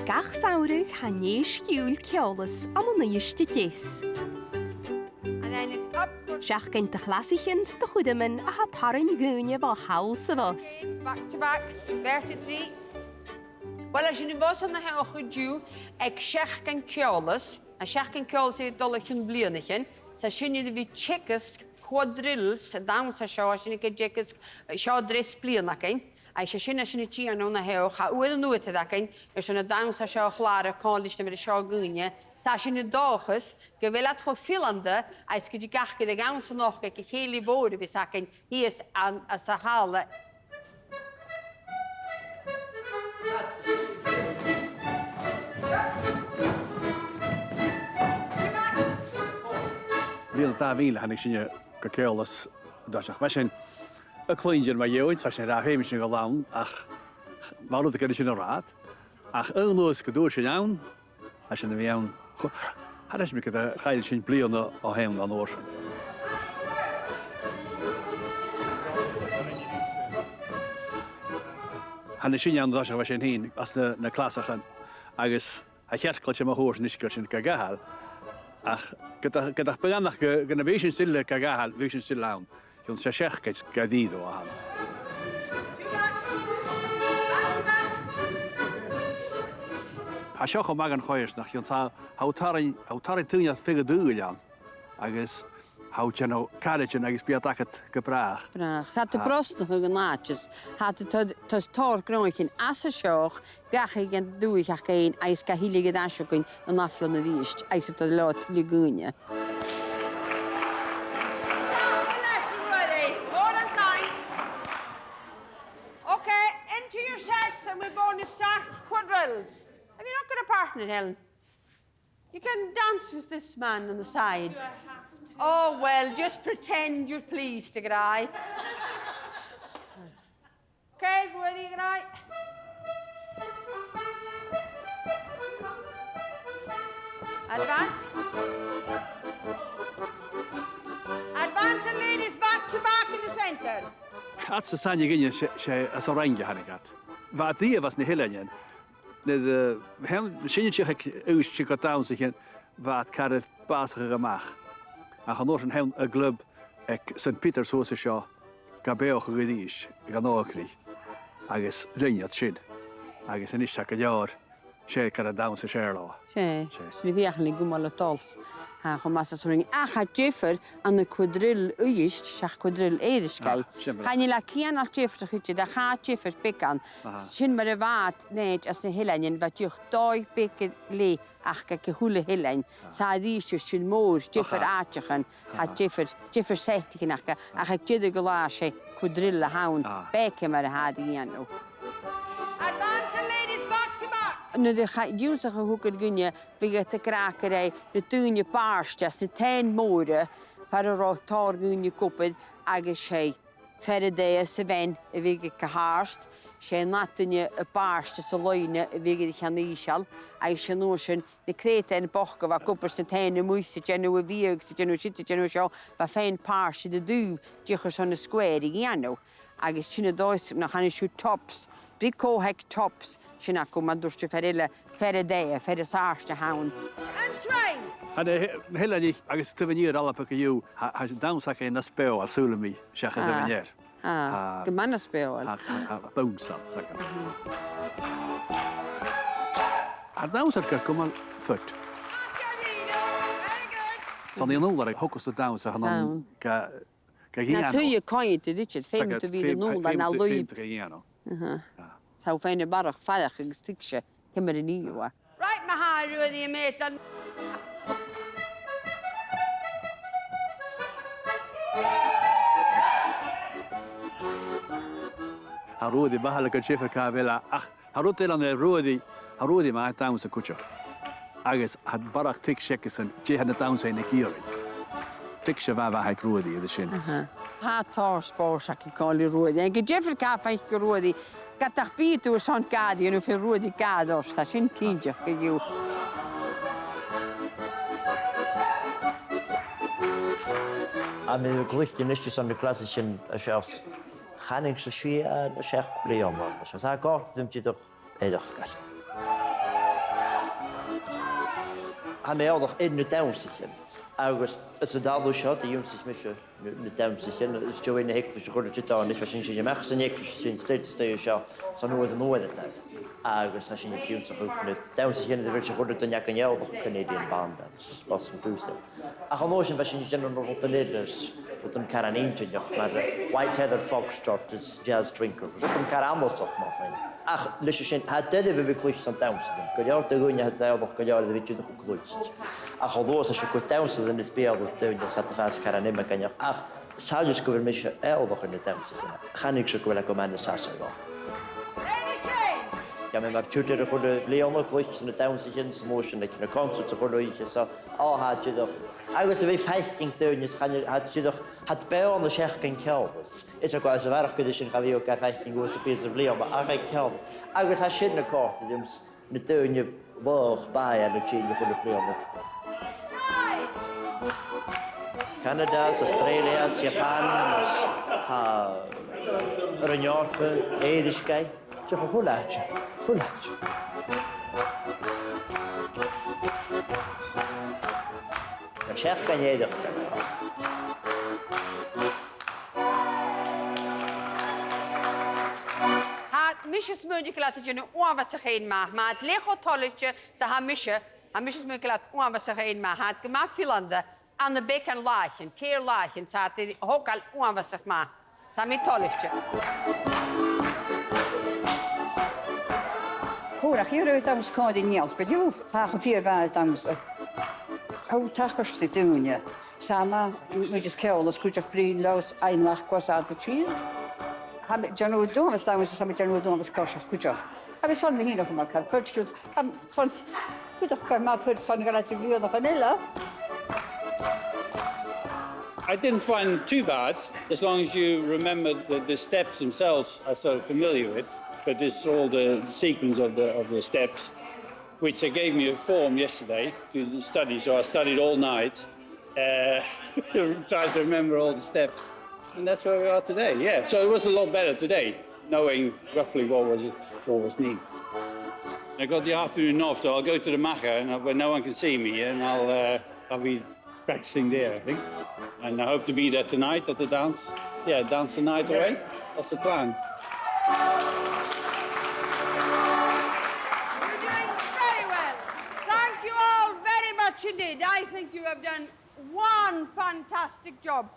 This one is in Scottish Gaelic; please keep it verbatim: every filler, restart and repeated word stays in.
Gach samhradh tha an dèidh-sgiùil Ceòlas ann an Uibhist a Deas. Seachdain do chlasaichean 's do chuideaman a tha a' tarraing dhaoine bho thall 's a bhos. Back to back, vertebra. Uill, tha sinn a' bhus an-seo an-diugh aig Seachdain Ceòlas, an Seachdain Ceòlas a' dol a chionn bhliadhnaichean, 's tha sinne air a bhith a' teagasg quadrilles, an dannsa seo, tha sinne air a teagasg, eh, seo treis bliadhna againn, agus 's e sin a tha sinn a' dèanamh an-seo, tha uair an uaireadair againn, airson an dannsa seo a chlàradh còmhla ris na mar seo dhaoine, 's tha sinn an dòchas gu bheil iad cho fileanta agus gun tig aca ri dannsa a-nochd aig a' chèilidh mhòr a bhios againn shìos an, anns a' halla. Bliadhna dà mhìle thàinig sinne gu Ceòlas an toiseach. Bha sinn a' cluinntinn mu dheidhinn, 's tha sinn ag ràdh feumaidh sinn a dhol ann, ach bha rud aca ris an rathad. Ach aon uair 's gun d' fhuair sinn ann, tha sinn a bhith ann. Cho-, tha mi a' smaoineachadh gun do chaill sinn bliadhna o shean an uair sin. Thàinig sinne ann an toiseach, bha sinn fhìn anns na, na clasaichean, agus tha e ceart gu leòr, 's ma thubhairt sinn a-nis gu bheil sinn ga ghabhail. Ach ged a, ged a b' e gu, gun a bhith sinn still ga ghabhail, bhiodh sinn still ann. Chionn seachd, seachd gu dìreach a th' ann. Tha seo cho math dhan choimhearsnachd, chionn tha, tha thu a' tarraing, tha thu a' tarraing daoine air feadh an t-saoghail ann, agus tha thu a' dèanamh caraidean agus bidh iad agad gu bràth. Bràth. Tha iad a' brosnachadh an àite, is tha iad a' to-, to-, toirt gnothaichean às an seo, dhachaigh dhan dùthaich aca fhèin agus ga thilleadh air ais thugainn an ath-bhliadhna a-rithist, agus a' toirt leotha tuilleadh dhaoine. Okay, into your sets and we're going to start quadrilles. Have you not got a partner, Helen? You can dance with this man on the side. Do I have to? Oh, well, just pretend you're pleased, a ghràidh. Okay, Ruairidh, right. Advance. Advance and ladies back to back in the centre. Iad 's a thàinig iad, 's e, 's e às an Fhraing a thàinig iad. Bha iad a-riamh anns na h-Eileanan. Nuair, eh, bha sinn a' tighinn aig Uibhist gu dannsa, bha iad car air bàsachadh a-mach. Ach an uair sin thàinig an club aig Saint Peter's suas an seo, ga beothachadh a-rithist, dhan òigridh, agus rinn iad sin. Agus a-nis tha gu leòr, 's e car a' dannsa as fheàrr leotha. 'S e. 'S e. 'S na bhiodh iad a' cumail a' dol. Tha, cho math 's a tha sinn. Ach tha diofar ann an quadrille Uibhist, seach quadrille Èirisgeigh. Ah, sin mar. Chan eil e cianail diofraichte, ach tha diofar beag ann. Aha. Sin mar a bha iad an-àird anns na h-Eileanan, bha dìreach dòigh beag eile aca aig a h-uile h-eilean. Ah. 'S a-rithist, sin mòr, diofar àiteachan, tha diofar, diofar settaichean aca, ach aig deireadh an latha 's e quadrille a th' ann, ah, beag mar a tha iad a' dèanamh. Advance and ladies back to back. Nuair a chaidh an ionnsachadh a thogail dhuinne, bhiodh iad ag ràdh gur e na daoine bàirste anns na tèinn mòra, far an robh tòrr dhaoine ag obair agus 's e fear an taighe sa bhean a bhiodh aig a' chart, 's e an ath duine a bàirste sa loidhne a bhiodh air a cheann ìosal, agus 's e an uair sin na creutairean bochda a bha ag obair sna tèinn a-muigh 's a' dèanamh a' bhiadh 's a' dèanamh siud 's a' dèanamh seo, bha feadhainn pàirte de dhaoibh dìreach airson an square a dhèanamh. Agus sin an dòigh, nach eil sibh tops, briogais tops, sin agaibh, mar a thuirt fear eile, fear an taighe, fear as àirde a th' ann. An sreang! Tha na h-, na h-Eileanaich agus taobh an iar Alba co-dhiù, tha, tha an dannsa aca nas beothail, saoilidh mi, seach an taobh an ear. Ah, gu math nas beothail. Tha, tha, tha bounce ann, 's aca. Tha an dannsa air a cumail fit. Very good. 'S ann an ùrlar a thogas an dannsa, chan ann ga, ga dhèanamh. Na tuilleadh coimhead, Richard, feumaidh tu a bhith an ùrlar na lùib. Feumaidh tu ga dhèanamh. Aha. Ah. Tha thu fhèin a' barrachd faireachdainn agus tuigse ciamar a nì thu e. Right, ma-thà, Ruairidh, a mheadhan. Tha Ruairidh, ma tha e gu diofar càit a bheil e, ach tha rud eile ann air Ruairidh, tha Ruairidh math air dannsa cuideachd. Agus tha barrachd tuigse aigesan dè tha na dannsaidhean ag iarraidh. Tuigse mhath a bh' aig Ruairidh air sin. Aha. Tha tòrr spòrs aca còmhla ri Ruairidh. Gu diofar càit a bheil Ruairidh, ged nach bi thu airson gàire, no feumaidh Ruairidh gàire ort, tha sin cinnteach gu bheil. Tha mi a' cluich a-nis anns na clasaichean a seachd. Chanainn-sa sia no seachd bliadhna. Tha e a' còrdadh rium dìreach. Eireachdail. Tha mi eòlach air na dannsaichean, agus anns an talamh seo, dh'ionnsaich mise na, na dannsaichean, is dòcha na h-eaglaisean a chuireadh iad ann, is bha sinn a' tighinn a-mach às an eaglais sin, stèidhichte seo, san uair, an uair a tha. Agus tha sinn ag ionnsachadh na dannsaichean a bha sinn a' cur air bhon Canadian Barn Dance, Boston Blues. Ach an uair sin bha sinn a' dèanamh na rudan eile, rudan car inntinneach, mar, eh, White Heather Foxtrot is Jazz Twinkle, rudan car annasach, mar sin. Ach leis a sin, tha e doirbh a bhith a' cluich san dannsa, gu leòr de dhaoine a tha eòlach gu leòr air a bhith dìreach a' cluich. Ach an uair sin, tha sibh a' cur dannsa, is beagan daoine a tha a' fàs car inntinneach. Ach 's ann is gu bheil mise eòlach air na dannsaichean, chan eil sibh gu bhith a' cur math nas fhasa dhomh. Gheibh mi mar tutor a h-uile bliadhna, cluich na dannsaichean, 's an uair sin aig na concerts a h-uile oidhche, so, o, tha e dìreach. Agus a bhith a' faicinn daoine, is chan eil, tha e dìreach, tha iad beò an seachdain ceòl. Is a' gabhail a bharrachd air sin, cha bhi thu ga faicinn uair sam bith sa bhliadhna, ach aig ceòl. Agus tha sin a' còrdadh rium, na daoine laghach, bàidh, a tha a' tighinn a h-uile bliadhna. Canada, is Australia, is Japan, is, tha, Roinn Eòrpa, Èirisgeigh, dìreach a h-uile àite, a h-uile àite. An seachdain Èireachdail. Tha mise a' smaoineachadh gu bheil iad a' dèanamh uabhasach fhèin math, ma tha iad leth cho toilichte 's a tha mise, tha mise a' smaoineachadh gu bheil iad uabhasach fhèin math, tha iad gu math fileanta ann am beagan làithean, ceithir làithean, 's tha iad a' togail uabhasach math. Tha mi toilichte. Cò nach eil air dannsa còmhla rium an-diugh, tha e cho fìor mhath dannsa. Tha thu a' tachairt ri daoine. 'S ann, mu dheidhinn ceòl, is cuideachd bruidhinn leotha, is faighinn a-mach cò às a tha iad a' tighinn. Tha mi a' dèanamh uabhas dannsa, tha mi a' dèanamh uabhas coiseachd cuideachd. Tha mi airson mo mhiann a chumail car, cur sgilean, tha mi airson, cuideachd car math, cur airson gach aon bhliadhna chan eil. I didn't find too bad, as long as you remember the, the steps themselves are sort of familiar with, but it's all the sequence of the, of the steps, which they gave me a form yesterday to study, so I studied all night, uh, trying to remember all the steps. And that's where we are today, yeah. So it was a lot better today, knowing roughly what was, what was needed. I got the afternoon off, so I'll go to the macha, and when no one can see me, and I'll, uh, I'll be practicing there, I think. And I hope to be there tonight at the dance. Yeah, dance the night away. That's the plan. You're doing very well. Thank you all very much indeed. I think you have done one fantastic job.